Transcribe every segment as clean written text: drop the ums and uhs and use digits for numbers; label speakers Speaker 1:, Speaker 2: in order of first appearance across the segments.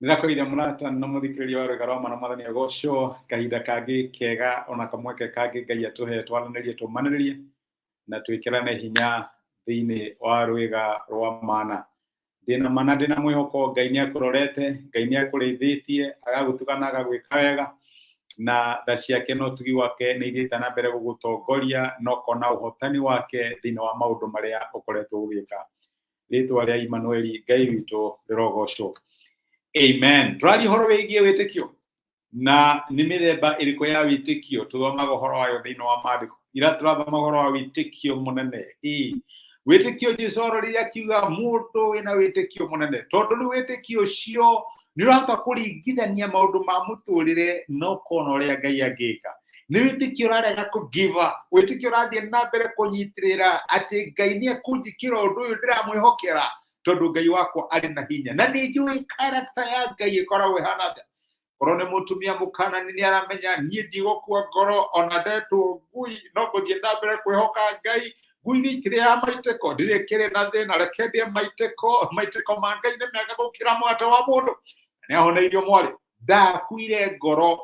Speaker 1: Ndĩrakwĩire mũrata na mũthikĩrĩria wa rwĩga rwa mana mwathani agocwo kahinda kangĩ kega ona kamweke kangĩ Ngai atũhe twaranĩrie tũmanĩrĩrie na twĩkĩrane hinya thĩinĩ wa rwĩga rwa mana. Ndĩna mana ndĩna mwĩhoko Ngai nĩ akũrorete, Ngai nĩ akũrĩithĩtie, agagũtuga na agagwĩka wega na tha ciake na ũtugi wake nĩ ithiĩte na mbere gũgũtongoria na ũkona ũhotani wake thĩinĩ wa maũndũ marĩa ũkoretwo ũgĩka. Rĩtwa rĩa Immanueli Ngai witũ rĩrogocwo. Amen. Tũraria ũhoro wĩgiĩ wĩtĩkio na nĩ mĩthemba ĩrĩkũ ya wĩtĩkio tũthomaga ũhoro wayo thĩinĩ wa maandĩko. Ira tũrathoma ũhoro wa wĩtĩkio mũnene. Ĩĩ. Wĩtĩkio Jesu arorire akiuga mũndũ wĩna wĩtĩkio mũnene tondũ rĩu wĩtĩkio ũcio nĩ ũrahota kũringithania maũndũ ma mũtũrĩre na ũkona ũrĩa Ngai angĩka. Nĩ wĩtĩkio ũrarega kũ give up, wĩtĩkio ũrathiĩ na mbere kũnyitĩrĩra atĩ Ngai nĩ ekũnjĩkĩra ũndũ ũyũ ndĩramwĩhokera tondũ Ngai wakwa arĩ na hinya na nĩ njũĩ character ya Ngai ĩkoragwo ĩhana atĩa. Korwo nĩ mũtumia mũkanani nĩ aramenya niĩ ndigũkua ngoro ona ndetwo ngui no ngũthiĩ na mbere kwĩhoka Ngai. Ngui nĩ ikĩrĩaga maitĩko, ndirĩ kĩrĩ na thĩna, reke ndĩe maitĩko, maitĩko ma Ngai nĩ mega gũkĩra mũgate wa mũndũ. Nĩ ahoneirio mwarĩ, ndakuire ngoro,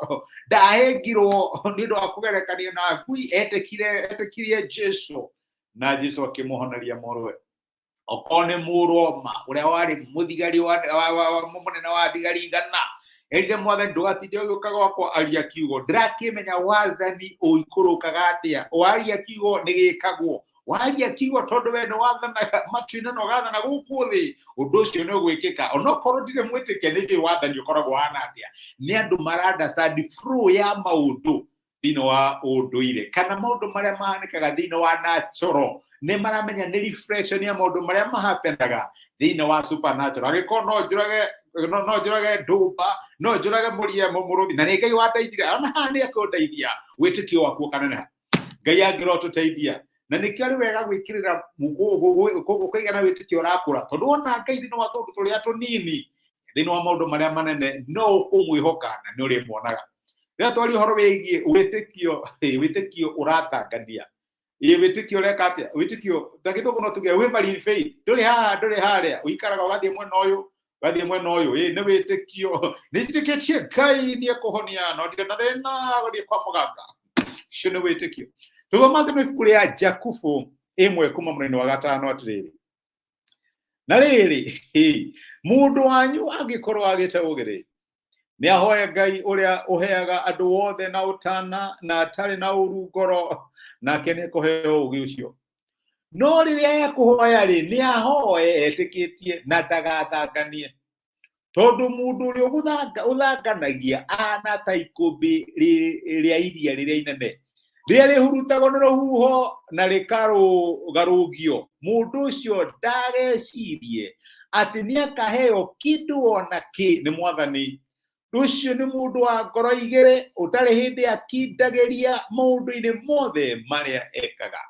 Speaker 1: ndahĩngirwo nĩ ũndũ wa kũgerekanio na ngui, etĩkire etĩkirie Jesu na Jesu akĩmũhoneria mũrũwe. Okorwo nĩ mũroma ũrĩa warĩ mũthigari mũnene wa thigari igana, erire mwathani ndũgatinde ũgĩũka gwakwa aria kiugo, ndĩrakĩmenya wathani ũikũrũkaga atĩa, waria kiugo nĩ gĩkagwo, waria kiugo tondũ we nĩ wathanaga matu-inĩ na ũgathana gũkũ thĩ, ũndũ ũcio nĩ ũgwĩkĩka onokorwo ndirĩ mwĩtĩkia nĩ njũĩ wathani ũkoragwo ũhana atĩa. Nĩ andũ mara understand flow ya maũndũ thĩinĩ wa ũndũire kana maũndũ marĩa mahanĩkaga thĩinĩ wa natural, nĩ maramenya nĩ reflection ya maũndũ marĩa mahapenaga thĩinĩ wa supernatural. Angĩkorwo no njũrage no njũrage ndũmba, no njũrage mũria mũrũthi na nĩ Ngai wandeithire, ona haha nĩ ekũndeithia, wĩtĩkio waku ũkaneneha. Ngai angĩrotũteithia na nĩkĩo arĩ wega gwĩkĩrĩra kũigana wĩtĩkio ũrakũra, tondũ wona Ngai thĩinĩ wa tũndũ tũrĩa tũnini thĩinĩ wa maũndũ marĩa manene no ũkũmwĩhoka na nĩ ũrĩmuonaga. Rĩrĩa twaria ũhoro wĩgiĩ wĩtĩkio, wĩtĩkio ũrathangania, ĩ wĩtĩkio ũreka atĩa? Wĩtĩkio na gĩthũngũ no tuge wavering faith, ndũrĩ haha ndũrĩ harĩa, ũikaraga ũgathiĩ mwena ũyũ ũgathiĩ mwena ũyũ. Ĩ nĩ wĩtĩkio, nĩ njĩtĩkĩtie Ngai nĩ ekũhonia no ndirĩ na thĩna gũthiĩ kwa mũganga. Ũcio nĩ wĩtĩkio. Tũthoma thĩinĩ wa ibuku rĩa Jakubu 1 kuma mũraini wa 5 atĩrĩrĩ, na rĩrĩ, mũndũ wanyu angĩkorwo agĩte ũũgĩ-rĩ, nĩ ahoe Ngai ũrĩa ũheaga andũ othe na ũtana na atarĩ na ũru ngoro, nake nĩ ekũheo ũũgĩ ũcio. No rĩrĩa ekũhoya-rĩ, nĩ ahoe etĩkĩtie na ndagathanganie, tondũ mũndũ ũrĩa ũthanganagia ahana ta ikũmbĩ rĩa iria rĩrĩa inene rĩrĩa rĩhurutagwo nĩ rũhuho na rĩkarũgarũngio. Mũndũ ũcio ndagecirie atĩ nĩ akaheo kĩndũ ona kĩ nĩ Mwathani. Ũcio nĩ mũndũ wa ngoro igĩrĩ, ũtarĩ hĩndĩ akindagĩria maũndũ-inĩ mothe marĩa ekaga.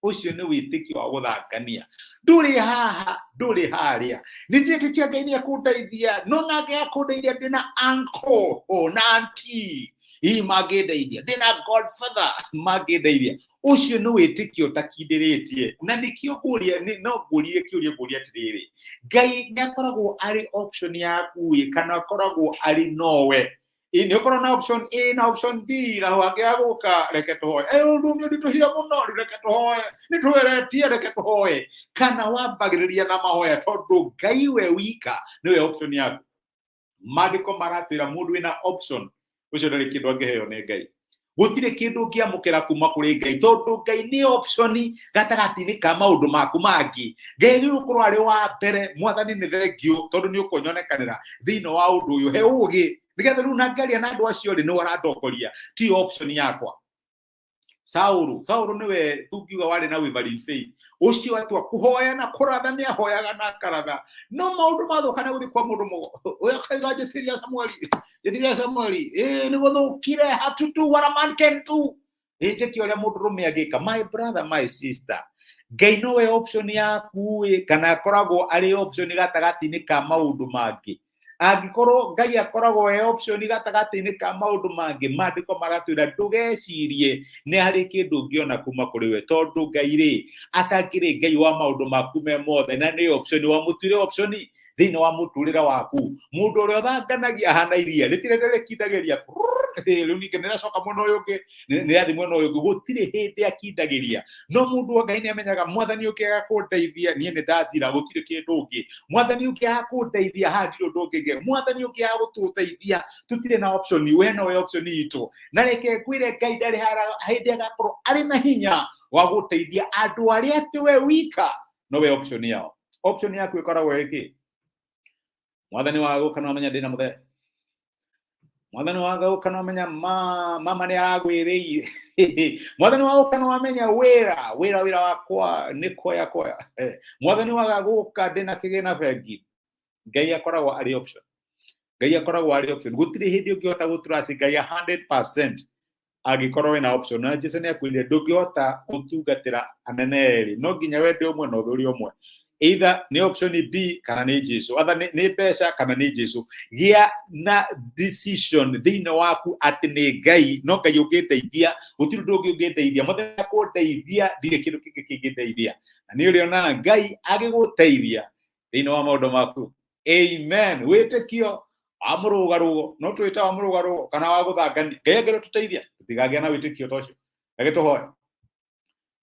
Speaker 1: Ũcio nĩ wĩtĩkio wa gũthangania, ndũrĩ haha ndũrĩ harĩa. Nĩ ndĩretĩkia Ngai nĩ ekũndeithia, no nangĩ akũndeithia ndĩna uncle na auntie hihi mangĩndeithia, ndĩna godfather mangĩndeithia. Ũcio nĩ wĩtĩkio ũtakindĩrĩtie. Na nĩkĩo ngũria, no ngũrie kĩũria, ngũria atĩrĩrĩ, Ngai nĩ akoragwo arĩ option yaku ĩ kana akoragwo arĩ nowe? Ĩ nĩ ũkorwo na option A na option B, na wangĩaga gũka reke tũhoe. Ĩ ũndũ nĩ ũritũhire mũno, rĩu reke tũhoe, nĩ tũgeretie, reke tũhoe. Kana wambagĩrĩria na mahoya, tondũ Ngai we wika nĩwe option yaku. Maandĩko maratwĩra mũndũ wĩna option ũcio ndarĩ kĩndũ angĩheo nĩ Ngai. Gũtirĩ kĩndũ ũngĩamũkĩra kuma kũrĩ Ngai, tondũ Ngai nĩ option gatagatĩ-inĩ ka maũndũ maku mangĩ. Ngai nĩ ũkorwo arĩ wa mbere. Mwathani nĩ thengiũ tondũ nĩ ũkũnyonekanĩra thĩinĩ wa ũndũ ũyũ, he ũgĩ nĩgetha rĩu na ngaria na andũ acio rĩ, nĩwe ũrandongoria, ti option yakwa. Saulu nĩwe tungiuga warĩ na wavering faith. Ũcio atua kũhoya na kũratha, nĩ ahoyaga na akaratha, no maũndũ mathũka na gũthiĩ kwa mũndũ mũgo ũyũ akaiga njĩtĩria Samueli, njĩtĩria Samueli, ĩ nĩ gũthũkire, have to do what a man can do, ĩ njĩke ũrĩa mũndũ rũme angĩka. My brother, my sister, Ngai nowe option yaku ĩ kana akoragwo arĩ option gatagatĩ-inĩ ka maũndũ mangĩ? Angĩkorwo Ngai akoragwo e option gatagatĩ-inĩ ka maũndũ mangĩ, maandĩko maratwĩra ndũgecirie nĩ harĩ kĩndũ ũngĩona kuma kũrĩ we, tondũ Ngai rĩ atakĩrĩ Ngai wa maũndũ maku me mothe, na nĩ option wamũtuire option thĩinĩ wa mũtũrĩre waku. Mũndũ ũrĩa ũthanganagia ahana iria rĩtirĩ rĩkindagĩria, rĩu ningĩ nĩracoka mwena ũyũ ũngĩ, nĩrathiĩ mwena ũyũ ũngĩ, gũtirĩ hĩndĩ akindagĩria. No mũndũ wa Ngai nĩamenyaga mwathani ũngĩaga kũndeithia niĩ nĩ ndathira, gũtirĩ kĩndũ ũngĩ. Mwathani ũngĩaga kũndeithia haha ndirĩ ũndũ ũngĩ. Mwathani ũngĩaga gũtũteithia tũtirĩ na option, we nowe option itũ. Na reke ngwĩre, Ngai ndarĩ hĩndĩ agakorwo arĩ na hinya wa gũteithia andũ arĩa atĩ we wika nowe option yao. Option yaku ĩkoragwo ĩkĩ? Mwathani wa gũka no amenya ndĩna mũthee, mwathani wa gũka no amenya mama nĩ aragwĩrĩire, mwathani wa gũka no amenya wĩra wĩra wĩra wakwa nĩ koya koya, mwathani wa gũka ndĩna kĩgĩna bengi. Ngai akoragwo arĩ option, Ngai akoragwo arĩ option. Gũtirĩ hĩndĩ ũngĩhota gũtrust Ngai 100% angĩkorwo wĩna option. Na Jesu nĩ akwĩrire ndũngĩhota gũtungatĩra anene erĩ, no nginya wende ũmwe na ũthũri ũmwe. Either nĩ option B kana nĩ Jesu, either nĩ mbeca kana nĩ Jesu. Gĩa na decision thĩinĩ waku atĩ nĩ Ngai, no Ngai ũngĩndeithia, gũtirĩ ũndũ ũngĩ ũngĩndeithia. Mũthenya kũndeithia ndirĩ kĩndũ kĩngĩ kĩngĩndeithia, na nĩ ũrĩonaga Ngai agĩgũteithia thĩinĩ wa maũndũ maku. Amen. Wĩtĩkio wa mũrũgarũgo, no twĩta wa mũrũgarũgo kana wa gũthangania, Ngai angĩrotũteithia tũtigagĩa na wĩtĩkio ta ũcio. Reke tũhoe.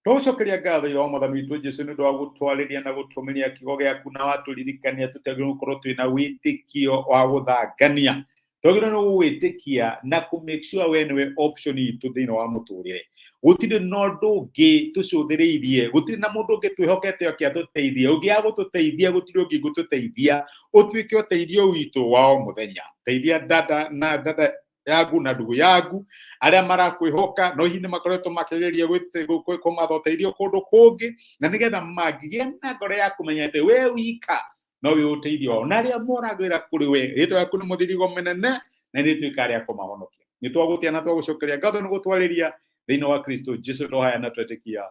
Speaker 1: Tũgũcokeria ngatho ira wa mwathani witũ Jesu nĩ ũndũ wa gũtwarĩria na gũtũmĩria kiugo gĩaku, na watũririkania tũtiagĩrĩirwo gũkorwo twĩna wĩtĩkio wa gũthangania. Twagĩrĩirwo nĩ gũgwĩtĩkia na kũ make sure we nĩwe option itũ thĩinĩ wa mũtũrĩre. Gũtirĩ na ũndũ ũngĩ tũcũthĩrĩirie, gũtirĩ na mũndũ ũngĩ twĩhokete oke atũteithie. Ũngĩaga gũtũteithia, gũtirĩ ũngĩ gũtũteithia, ũtuĩke ũteithio witũ wa o mũthenya. Teithia dada na dada yaku na ndugu yaku arĩa marakwĩhoka, no hihi nĩ makoretwo makĩgeria kũmatha ũteithio kũndũ kũngĩ, na nĩgetha mangĩgĩa na ngoro ya kũmenya atĩ we wika no wĩ ũteithio wao, na arĩa moragĩra kũrĩ we, rĩtwa rĩaku nĩ mũthirigo mũnene, na nĩ tuĩka arĩa kũmahonokia. Nĩ twagũtĩa na twagũcokeria ngatho nĩ gũtwarĩria thĩinĩ wa Kristo Jesu tũhaya na twetĩkia.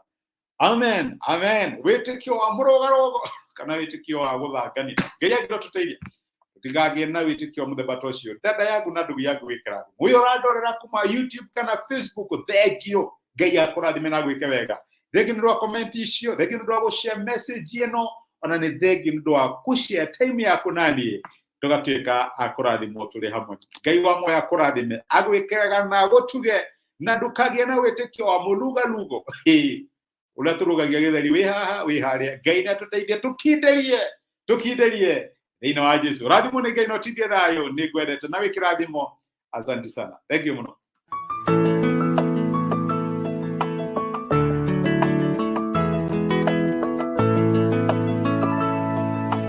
Speaker 1: Amen, amen. Wĩtĩkio wa mũrũgarũgo kana wĩtĩkio wa gũthangania, Ngai angĩrwo tũteithia tũtigagĩe na wĩtĩkio wa mũthemba ta ũcio. Dada yaku na ndugu yaku, wĩkĩra ũyũ ũrandorera kuma YouTube kana Facebook, thengio. Ngai akũrathime na gwĩke wega. Thengi nĩ ũndũ wa comment icio, thengi nĩ ũndũ wa gũshare message ĩno, ona nĩ thengi nĩ ũndũ wa gũshare time yaku naniĩ tũgatuĩka a kũrathimwo tũrĩ hamwe. Ngai wa muoyo akũrathime, agwĩke wega na agũtuge, na ndũkagĩe na wĩtĩkio wa mũlugalugo ũrĩa tũrũgagia gĩtheri, wĩ haha wĩ harĩa. Ngai nĩ atũteithie tũkinderie, tũkinderie thĩinĩ wa Jesu. Rathimwo nĩ Ngai na ũtindie thayũ. Nĩ ngwendete na wĩ kĩrathimo. Asante sana, thank you mũno.